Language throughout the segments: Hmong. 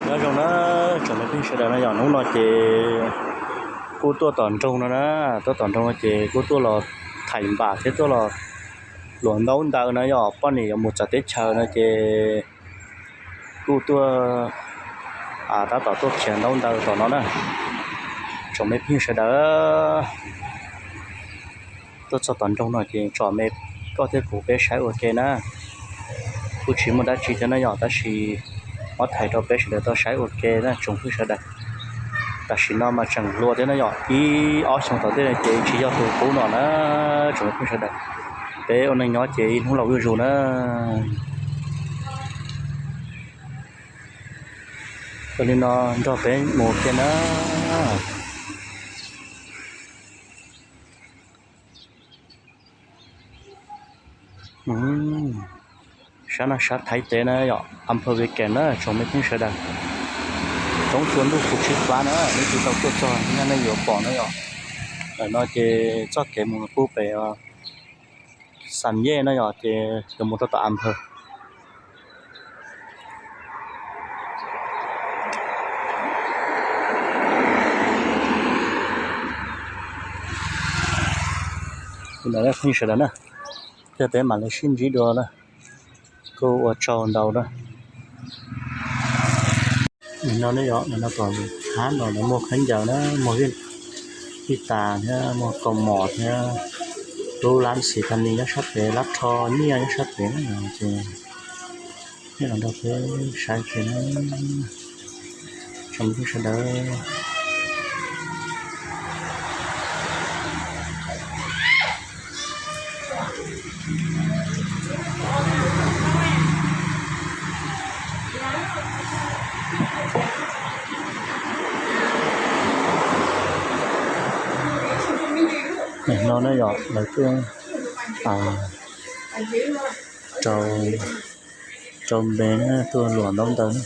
Nyob zoo na tsoom me phooj ywg sawv daws na yom, hnub no ces kuj tuaj tom nroog no na, tuaj tom nroog no ces kuj tuaj los thais npam thiab tuaj los luam ntaub ntawv na yom, poj niam yuav mus txawv teb chaws no ces kuj tuaj tab tom tuaj khiav ntaub ntawv tom no na. Tsoom me phooj ywg sawv daws, tuaj txog tom nroog no ces tsom me koj thiab kuv peb saib ua ke na. Kuj tsis muaj dab tsi thiab na yom, tab sis muab thais rau peb sawv daws tau saib ua ke na tsoom phooj ywg sawv daws. Tam sim no mas tseem hluas thiab na yom, ib ob xyoo tom ntej no ces tsis yog tus qub no na tsoom phooj ywg sawv daws. Peb ua neej nyob ces ib hnub laus zuj zus na. Ua li no nrog peb mus ua ke na. Sab no sab Thaib teb na yom, a pha Vij Kem na tsoom me phooj ywg sawv daws. Roob cua ntuj kuv tsis fab na, nej tsis tau tuaj txog nyaj nej yuav pom na yom. Ntawm no ces txoj kev mus pub pem Xam Yej na yom, ces yuav mus rau tom a pha. Phooj ywg sawv daws na, thiab peb mam li sib ntsib dua na. Kuj ua tsaug ntau na. Nim no nej yom, nim no tom hab no muaj khaub ncaws na, muaj vij tas thiab muaj kaus mom thiab lub lab xis tha nis nyob sab pem, lab rho nyiaj nyob sab pem na ces nej los nrog peb saib kiag na tsoom phooj ywg sawv daws. Nim no na yom, lawv twb rau, rau npe na, tuaj luam ntaub ntawv na.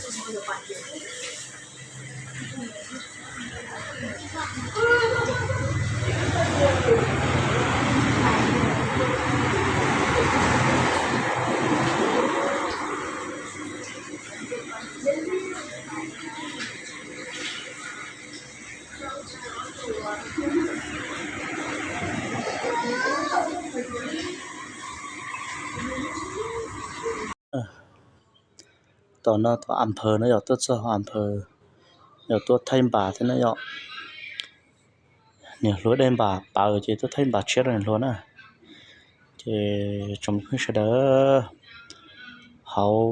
Tom no tom a pha na yom, tuaj txog a pha, yog tuaj thaij npam thiab na yom. Niam hluas dej npam pawv ces tuaj thaij npam tshiab rau niam hluas na. Ces tsoom phooj ywg sawv daws, hauv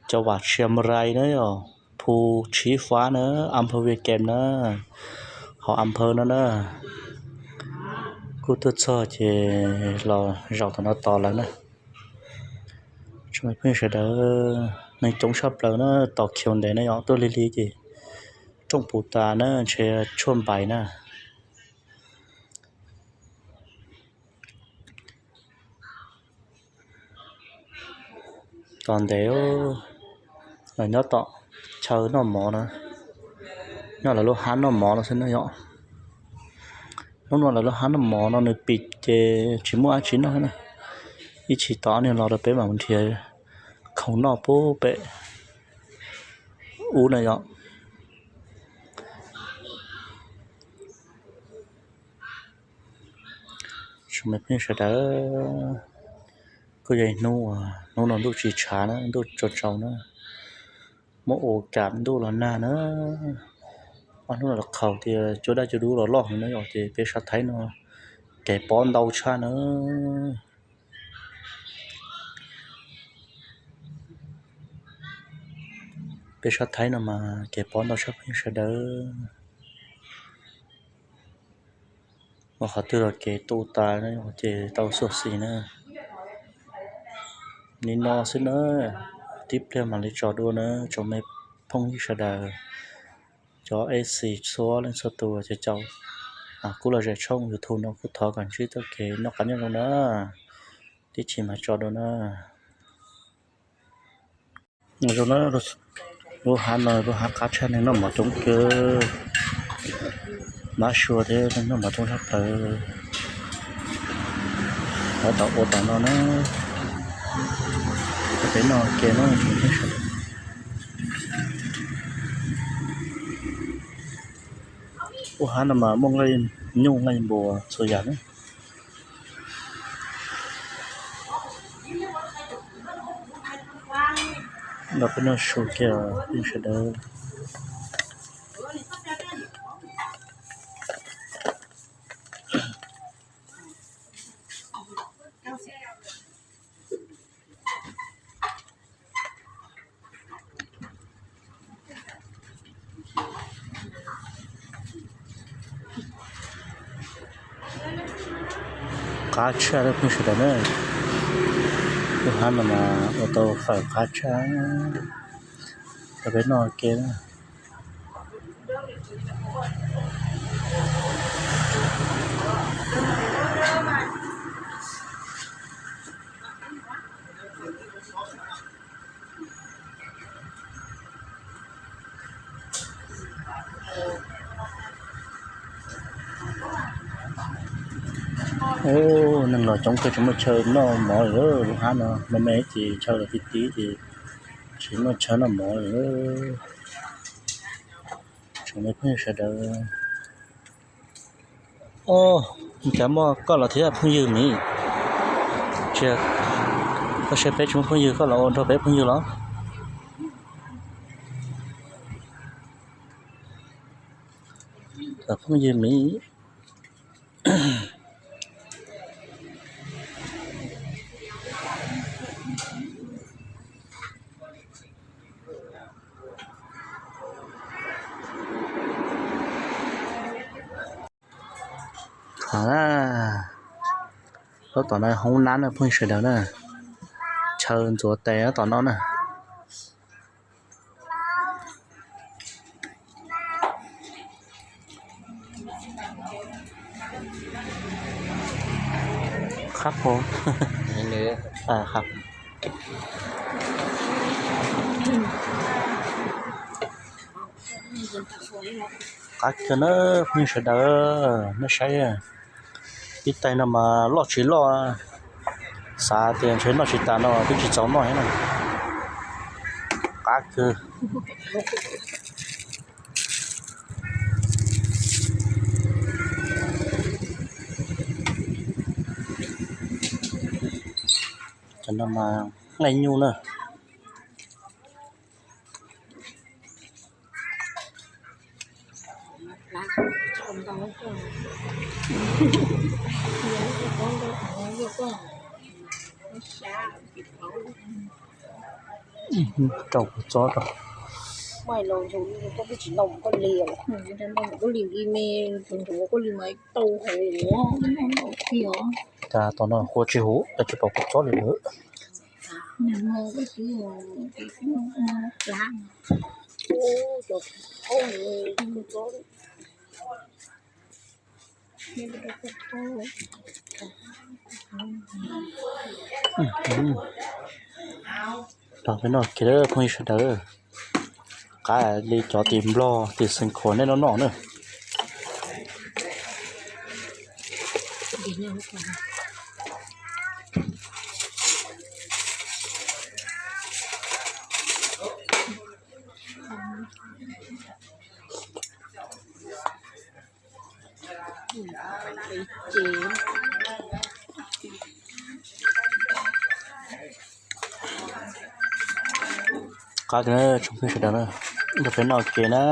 cov vam Tsiaj Mus Rais na yom, phu Tshiv Fab na, a pha Vij Kem na, hauv a pha no na, kuj tuaj txog ces los zaum tom no tos lawv na. Tsoom phooj ywg sawv daws, neeg coob tshaj plaws na, tos khiav ntev na yom, tuaj lig lig ces rooj puv tas na, ntshe tshuaj npais na. Tos ntev, los nyob tom chaw noj mov na, nyob lawv lub hab noj mov no xwb na yom. Hnub no lawv lub hab noj mov no nws pim ces tsis muaj dab tsi noj na. Ib chim tod niag los rau peb mam mus nrhiav khoom noj pub pem ub na yom. Tsoom me phooj ywg sawv daws, kuj yog ib hnub, hnub no ntuj tsis tshav na, ntuj tsaus tsaus na, muab ua kam ntuj los nag na. Ob hnub no los qhaus tias cua daj cua dub los loj heev na yom, ces peb sab Thaib no kev pob ntau tshaj na. Peb sab Thaib no mas kev pob ntau tshaj phooj ywg sawv daws. Ua qhov twg los kev tu tas ces tau xyuam xim na. Li no xwb na, tib pliag mam li tso dua na tsoom me phooj ywg sawv daws, cov F C txhua leej txhua tus ces caum kuv los zem tshooj YouTube no kuj thov kom ntsib txoj kev noj qab nyob zoo na. Tib chim mam tso dua na. Zoo na, lub hab no lub hab qab tshaj, neeg noj mov coob kawg, mab sua thiab neeg noj mov coob tshaj plaws. Tab tom ua tom no na, peb noj ke na. Lub hab no mas muaj nqaij nyuj nqaij npua txhua yam na. Nrog peb noj su kiag phooj ywg sawv daws. Qab tshaj phooj ywg sawv daws na. Lub hab no mas ua tau fawm qab tshaj. Rau peb noj ke na. Neeg los coob kawg tsis muaj chaw noj mov lawm. Lub hab no me me ces chaw los ti ti ces tsis muaj chaw noj mov lawm. Tsoom me phooj ywg sawv daws. Os, cas muaj koj los thiab phooj ywg Mim? Tsis, koj saib peb tsis muaj phooj ywg koj los ua nrog peb phooj ywg los? Phooj ywg Mim. Lub tom no hoob nab na phooj ywg sawv daws na. Chaw ntxuav tes tom no na. Qab, qab kawg na phooj ywg sawv daws, nej saib. Ib tais no mas loj tsis loj, xav tias ntshe noj tsis tas no twb tsis txaus noj thiab na. Qab kawg. Cov no mas nqaij nyuj na. Rau kua txob rau. Cas tom no kua tsis huv, cas tsis pom kua txob li lawm. Los peb noj kiag phooj ywg sawv daws. Qab li cov tim Nplog tim Xeev Khuam nej noj noj na. Qab tsoom phooj ywg sawv daws na, nrog peb noj ke na.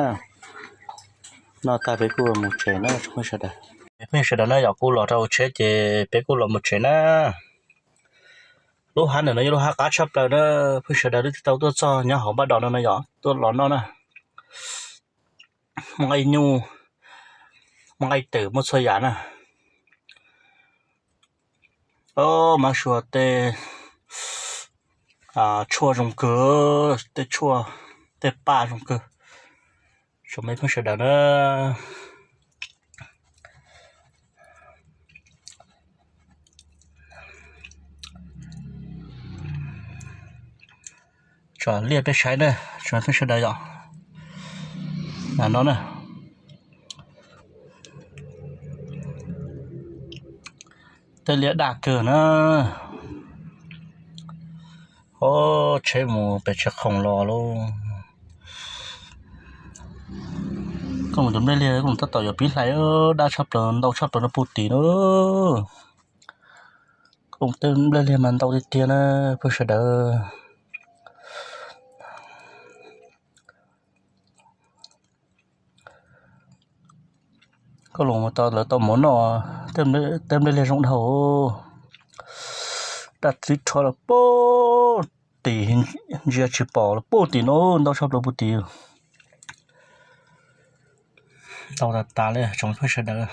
Noj tag peb kuj mus tsev na tsoom phooj ywg sawv daws. Phooj ywg sawv daws na, yog kuv los rau hauv tsheb ces peb kuj los mus tsev na. Lub hab ntawm no yog lub hab qab tshaj plaws na, phooj ywg sawv daws twb tau tuaj txog nyob hauv npaj dos no na, yog tuaj los noj na. Muaj nqaij nyuj, muaj nqaij twm, muaj txhua yam na. Mab sua tej tshuaj zoo kawg, tej tshuaj, tej paj zoo kawg. Tsoom me phooj ywg sawv daws na, tso liaj peb saib na, tsoom me phooj ywg sawv daws yom. No na, tej liaj daj kawg na. Tsheb mus pem tsheb khoom los lauj. Koj mus cov nplej liag koj mus tab tom yuav pib hlais, daj tshaj plaws ntau tshaj plaws no puag tim na. Koj mus tej nplej liag mas ntau tiag tiag na phooj sawv daws. Koj los tau lawv tau mov noj, tej nplej liag zoo dhau. Daj txwv rho los puag tim, ntsia tsis pom los puag tim no, ntau tshaj plaws puag tim. Ntau tas tas li tsoom phooj sawv daws.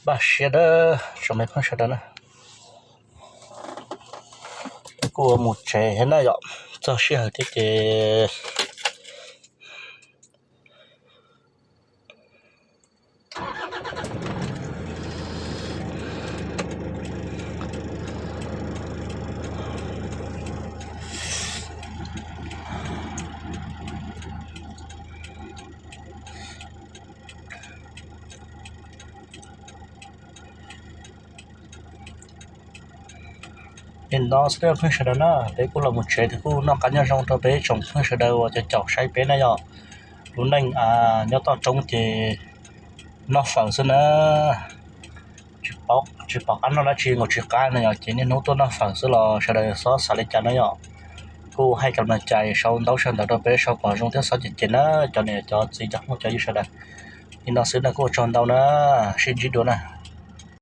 Npaj siab dawb tsoom me phooj sawv daws na. Kuj mus tsev thiab na yom, txog sij hawm thiab ces Li no xwb phooj sawv daws na, peb kuj los mus tsev, kuj noj qab nyob zoo rau peb tsoom phooj sawv daws uas caum caum saib peb na yom. Lub neej nyob toj roob ces noj fawm xwb na, tsis pom qab noj dab tsi, nkaus tsis qab na yom, ces niaj hnub tuaj noj fawm xwb los sawv daws xob xav li cas na yom. Kuj hais kam nas cais sau ntaub sau ntawv rau peb sau kom zoo thiab xob cem cem na, cov niam cov txiv cov phooj cov ywg sawv daws. Li no xwb na, kuj ua tsaug ntau na, sib ntsib dua na.